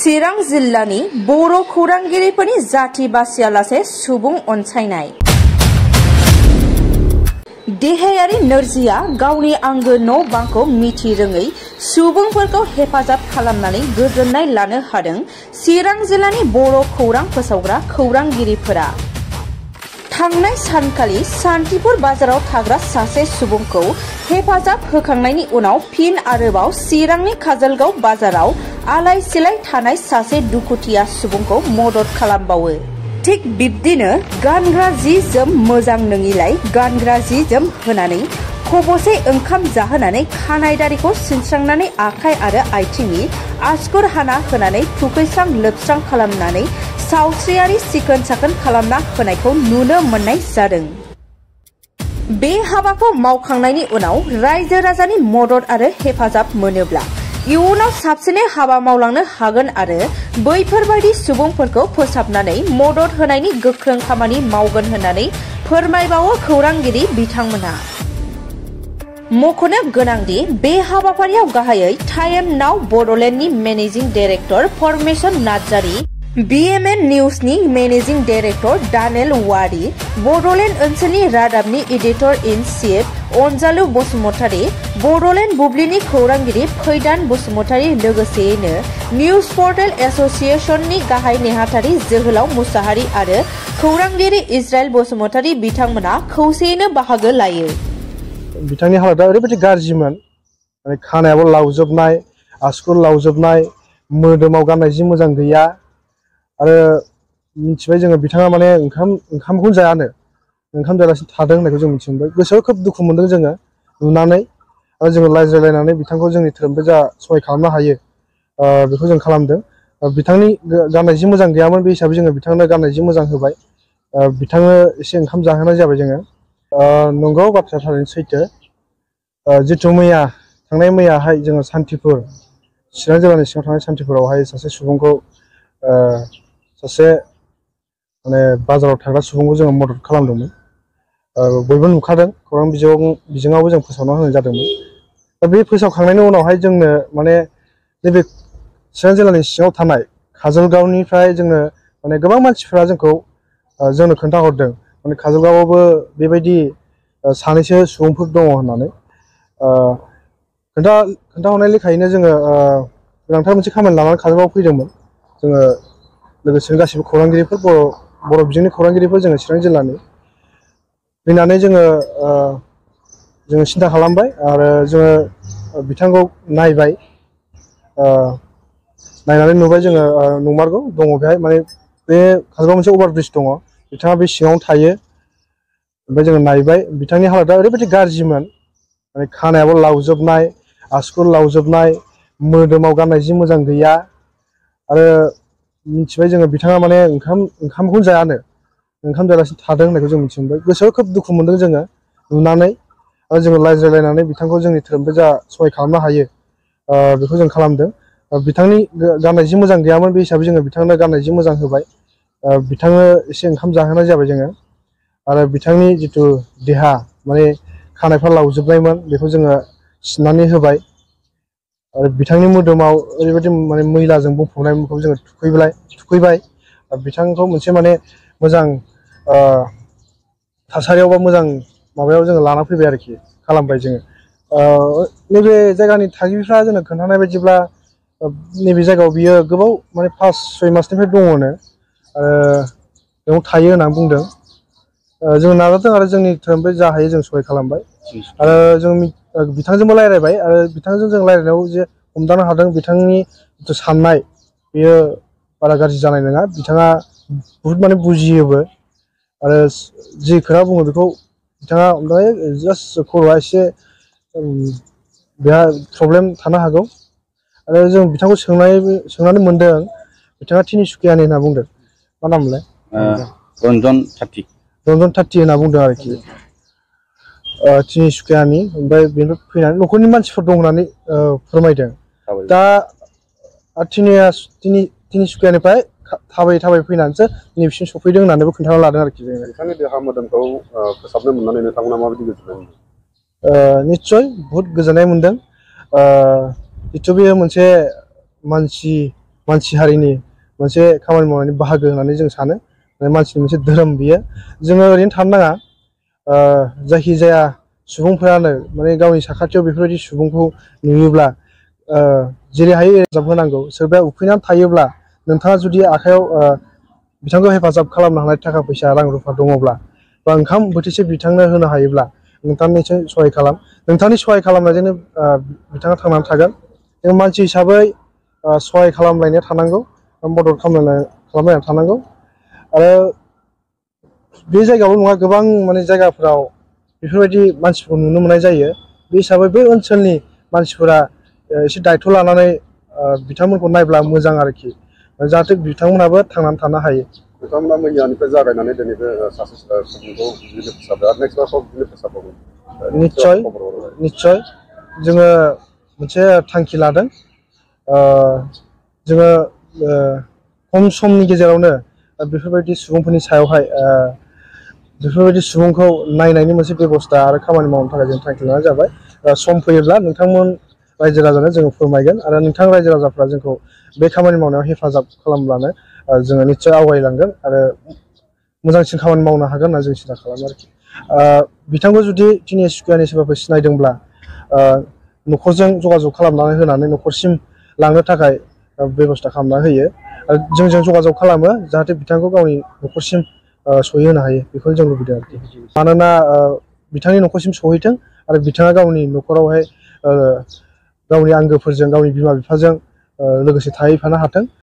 चिरां जिल्लानि बर' खौरांगिरिफोरनि जाति बासियालासे सुबुं अनसायनाय। देहायारि नोरजिया गावनि आंगो न' बांखौ मिथिरोङै सुबुंफोरखौ हेफाजाब खालामनानै गोजोननाय लानो हादों चिरां जिल्लानि बर' खौरां फोसावग्रा खौरांगिरिफोरा। थांनाय सानखालि सान्तिपुर बाजाराव थाग्रा सासे सुबुंखौ हेफाजाब होखांनायनि उनाव फिन आरोबाव चिरांनि काजलगाव बाजाराव आलाय सिलाय थानाय सासे दुखुथिया सुबुंखौ मदद खालामबावो। थिग बिब्दिनो गानग्रा जि जोम मोजां नङिलाय गानग्रा जि जोम होनानै खबसे ओंखाम जाहोनानै खानाय दारिखौ सिनस्रांनानै आखाइ आरो आथिंनि आसुगुर हाना होनानै थुखैस्रां लोबस्रां खालामनानै सावस्रियारि सिखोन साखोन खालामना होनायखौ नुनो मोननाय जादों। बे हाबाखौ मावखांनायनि उनाव रायजो राजानि मदद आरो हेफाजाब मोनोब्ला इयुनाव साबसिनै हाबा मावलांनो हागोन आरो बैफोरबायदि सुबुंफोरखौ फोसाबनानै मदद होनायनि गोख्रों खामानि मावगोन होननानै फोरमायबावो खौरांगिरि बिथांमोनहा। मख'नो गोनांदि बे हाबाफारियाव गाहायै टाइम नाउ बड'लेण्डनि managing director Formeson Narzary, BMN निउजनि मेनेजिं डाइरेक्टर दानेल वारि, बड'लेण्ड ओनसोलनि रादाबनि editor in chief Anjalu Basumatary, Bodoland बुब्लिनि खौरांगिरि फैदान बसुमतारी लोगोसेयैनो निउज पर्टेल एस'सिएशननि गाहाय नेहाथारि जोहोलाव मुसाहारि आरो खौरांगिरि इज्राइल बसुमतारी बिथांमोना खौसेयैनो बाहागो लायो। बिथांनि हालोदा ओरैबायदि गाज्रिमोन, माने खानायाबो लावजोबनाय, आसुगुर लावजोबनाय, मोदोमाव गाननाय जि मोजां गैया आरो मिथिबाय जोङो बिथाङा माने ओंखामखौनो जायानो, ओंखाम जायालासिनो थादों होननायखौ जों मिथि मोनबाय। गोसोआव खोब दुखु मोनदों जोङो नुनानै, आरो जोङो रायज्लायलायनानै बिथांखौ जोंनि धोरोमखौ जा सहाय खालामनो हायो बेखौ जों खालामदों। बिथांनि गाननाय जि मोजां गैयामोन, बे हिसाबै जोङो बिथांनो गाननाय जि मोजां होबाय, बिथांनो एसे ओंखाम जाहोनाय जाबाय जोङो। नंगौ बाथ्राया थारैनो सैथो। जिथु थांनाय मैयाहाय जोङो सान्तिपुर, चिरां जिल्लानि सिङाव थानाय सान्तिपुरावहाय सासे सुबुंखौ सासे माने बाजाराव थाग्रा सुबुंखौ जोङो मदद खालामदोंमोन। बयबो नुखादों, खौरां बिजोङावबो जों फोसावना होनाय जादोंमोन। दा बे फोसावखांनायनि उनावहाय जोंनो माने नैबे चिरां जिल्लानि सिङाव थानाय काजलगावनिफ्राय जोंनो माने गोबां मानसिफ्रा जोंनो खोन्थाहरदों, माने काजलगावआवबो बेबायदि सानैसो सुबुंफोर दङ होननानै। खोन्थाहरनाय लेखायैनो जोङो गोनांथार मोनसे खामानि लानानै काजलगावआव फैदोंमोन। जोङो लोगोसेनो गासिबो खौरांगिरिफोर, बर' बिजोंनि खौरांगिरिफोर जोङो चिरां जिल्लानि फैनानै जोङो सिन्था खालामबाय आरो जोङो बिथांखौ नायबाय। नायनानै नुबाय जोङो नंमारगौ दङ बेहाय, माने बे काजलगावआव मोनसे अभार ब्रिज दङ, बिथाङा बे सिङावनो थायो। ओमफ्राय जोङो नायबाय बिथांनि हालोदा ओरैबायदि गाज्रिमोन, माने खानायाबो लावजोबनाय, आसुगुर लावजोबनाय, मोदोमाव गाननाय जि मोजां गैया आरो मिथिबाय जोङो बिथाङा माने ओंखामखौनो जायानो, ओंखाम जायालासिनो थादों होननायखौ जों मिथि मोनबाय। गोसोआव खोब दुखु मोनदों जोङो नुनानै, आरो जोङो रायज्लायलायनानै बिथांखौ जोंनि धोरोमखौ जा सहाय खालामनो हायो बेखौ जों खालामदों। बिथांनि गाननाय जि मोजां गैयामोन, बे हिसाबै जोङो बिथांनो गाननाय जि मोजां होबाय, बिथांनो एसे ओंखाम जाहोनाय जाबाय जोङो। आरो बिथांनि जिथु देहा, माने खानायफ्रा लावजोबनायमोन, बेखौ जोङो सिननानै होबाय। आरो बिथांनि मोदोमाव ओरैबायदि माने मैलाजों बुंफबनायखौ जोङो थुखैबाय। बिथांखौ मोनसे माने मोजां थासारियाव बा मोजां माबायाव जोङो लाना फैबाय आरोखि, खालामबाय जोङो। नैबे जायगानि थागिबिफ्रा जोंनो खोन्थानाय बायदिब्ला नैबे जायगायाव बियो गोबाव माने 5-6 मासनिफ्राय दङनो, बेयाव थायो होननानै बुंदों। जों नाजादों आरो जोंनि धोरोमनिफ्राय जा हायो जों सहाय खालामबाय। आरो जों बिथांजोंबो रायज्लायबाय, आरो बिथांजों जों रायज्लायनायाव जे हमदांनो हादों बिथांनि जिथु साननाय बेयो बारा गाज्रि जानाय नङा। बिथाङा बुहुद माने बुजियोबो, आरो जि खोथा बुङो बेखौ बिथाङा हमदांनो, जास्ट खर'आ एसे बेहा प्रब्लेम थानो हागौ। आरो जों बिथांखौ सोंनानै मोनदों, बिथाङा तिनिसुकियानि होनना बुंदों। मा नाममोनलाय? रन्जन थाथि होनना बुंदों आरोखि, तिनिसुकियानि। ओमफ्राय बेनिफ्राय फैनानै न'खरनि मानसिफोर दं होननानै फोरमायदों। दा तिनिसुकियानिफ्राय थाबायै फैनानैसो नैबेसिम सफैदों होननानैबो खोन्थाना लादों आरोखि जोङो। बिथांनि देहा मोदोमखौ फोसाबनो मोननानै नोंथांमोना माबायदि गोजोननाय मोनदों? निस्सय बहुद गोजोननाय मोनदों। जिथु बेयो मोनसे मानसि मानसि हारिनि मोनसे खामानि मावनायनि बाहागो होननानै जों सानो मानसिनि मोनसे धोरोम बियो जोङो ओरैनो थानो नाङा जायखिजाया सुबुंफोरानो माने गावनि साखाथियाव बेफोरबायदि सुबुंखौ नुयोब्ला जेरै हायो हेफाजाब होनांगौ सोरबाया उखैनानै थायोब्ला नोंथाङा जुदि आखायाव बिथांखौ हेफाजाब खालामनो हानाय थाखा फैसा रां रुफा दङब्ला बा ओंखाम बोथिसे बिथांनो होनो हायोब्ला नोंथांनि निसय सहाय खालाम नोंथांनि सहाय खालामनायजोंनो बिथाङा थांनानै थागोन जों मानसि हिसाबै सहाय खालामलायनो थानांगौ मदद खालामलायनो थानांगौ आरो बे जायगायावल' नङा गोबां माने जायगाफोराव बेफोरबायदि मानसिफोरखौ नुनो मोननाय जायो बे हिसाबै बै ओनसोलनि मानसिफोरा एसे दायथ' लानानै बिथांमोनखौ नायब्ला मोजां आरोखि जाहाथे बिथांमोनाबो थांनानै थानो हायो नोंथांमोना मैयानिफ्राय जागायनानै दिनै बे सासे सुबुंखौ बिदिनो फोसाबदो आरो नेक्स्ट बाराव बिदिनो फोसाबबावगोन निस्सय जोङो मोनसे थांखि लादों जोङो खम समनि गेजेरावनो बेफोरबायदि सुबुंफोरनि सायावहाय बेफोरबायदि सुबुंखौ नायनायनि मोनसे बेबस्था आरो खामानि मावनो थाखाय जों थांखि लानाय जाबाय सम फैयोब्ला नोंथांमोन रायजो राजानो जोङो फोरमायगोन आरो नोंथां रायजो राजाफ्रा जोंखौ बे खामानि मावनायाव हेफाजाब खालामब्लानो जोङो निस्सय आवगायलांगोन आरो मोजांसिन खामानि मावनो हागोन होनना जों सिन्था खालामो आरोखि बिथांखौ जुदि तिनिसुकियानि सोरबाफोर सिनायदोंब्ला न'खरजों जगाजग खालामनानै होनानै न'खरसिम लांनो थाखाय बेबस्था खालामना होयो आरो जोंजों जगाजग खालामो जाहाथे बिथांखौ गावनि न'खरसिम सहैहोनो हायो बेखौनो जों लुबैदों आरोखि मानोना बिथांनि न'खरसिम सहैथों आरो बिथाङा गावनि न'खरावहाय गावनि आंगोफोरजों गावनि बिमा बिफाजों लोगोसे थाहैफानो हाथों